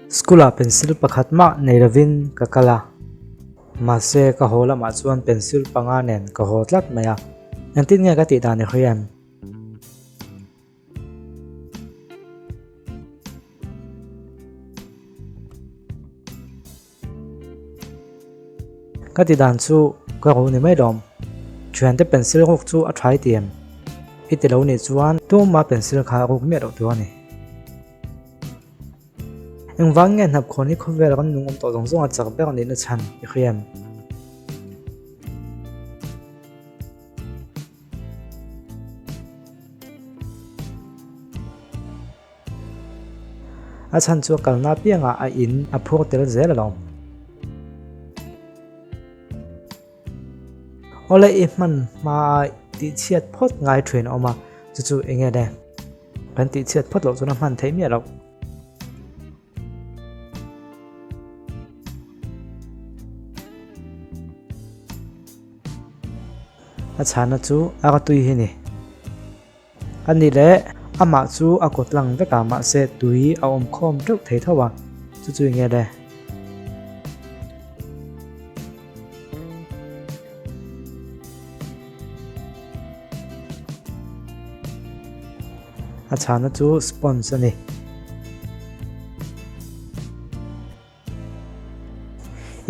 School ah pencil pakhat mah nei lovin ka kal a, mahse ka haw lamah chuan pencil panga nen ka haw tlat mai a, engtin nge ka tih dan i hria em? Ka ti dan chu ka ru ni mai lawm. Thiante pencil ruk chu a tha i ti em? I ti lo nih chuan tumah pencil kha ruk miah loh tur a ni. Engvang nge hnapkhawn hi khawvel ram nung awm tawh zawng zawng a chak ber nihna chhan i hria em? A chhan chu a kalna apiangah a in a phur tel zel alawm. Awle i hman hma a tihchhiat phawt ngai thin a awm a, chu chu eng nge le? Kan tihchhiat phawt loh chuan a hman theih miah loh. A chhana chu a ka tui hi ni. A ni leh, amah chu a kawt lang vek a, mahse tui a awm khawm teuh thei tho a, chu chu enge le? A chhana chu sponge a ni.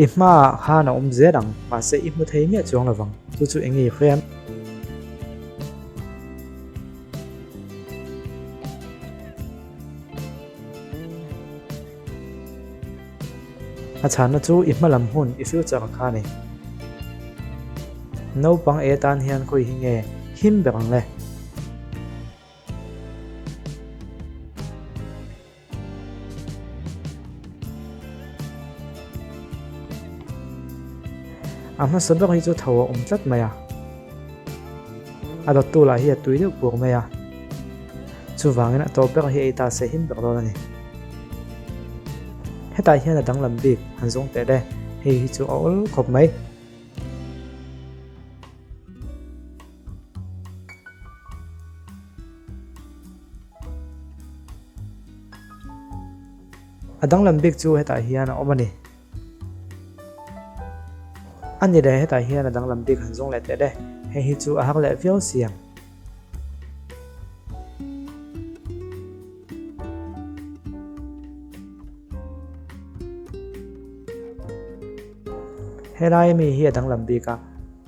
I hmaah khan a awm zel ang, mahse i hmu thei miah chuang lovang, chu chu eng nge i hriam? A chhanna chu i hma lam hun i future kha a ni. Naupang e tan hian khawi hi nge him ber ang le? A hmasa ber hi chu tho a awm tlat mai a, a dawttu lah hi a tui deuh pur mai a, chuvangin a tawp ber hi ei ta se him ber dawn a ni. Hetah hian a danglam bik han zawng teh le, hei hi chu a awl khawp mai. A danglam bik chu hetah hian a awm a ni. A ni le, hetah hian a danglam bik han zawng leh teh le, hei hi chu a har leh viau si ang. Helai ami hi a danglam bik a,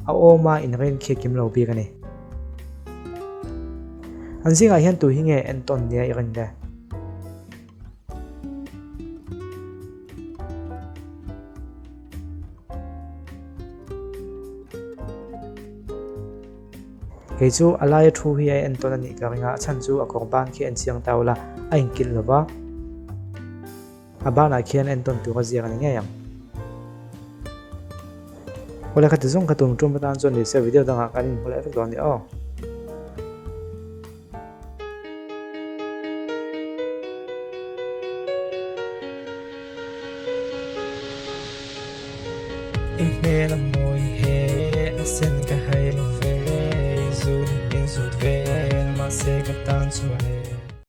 a awm a inren khi a kim lo bik a ni. An zingah hian tu hi nge entawn nia i rin le? Kei chu a laia thu hi a entawn a nih ka ring a, a chhan chu a kawr ban khi a enchiang ta ula, a inkilh lo va. A banah khian entawn tur a ziak a ni ngei ang. Awle khati zawng kha tum tum atan chuan ni se video dangah kan inhmu leh vek dawn a ni aw. I hmel a mawi he a sen ka hai lo ve, i zut in zut vel mahse ka tan chuan e.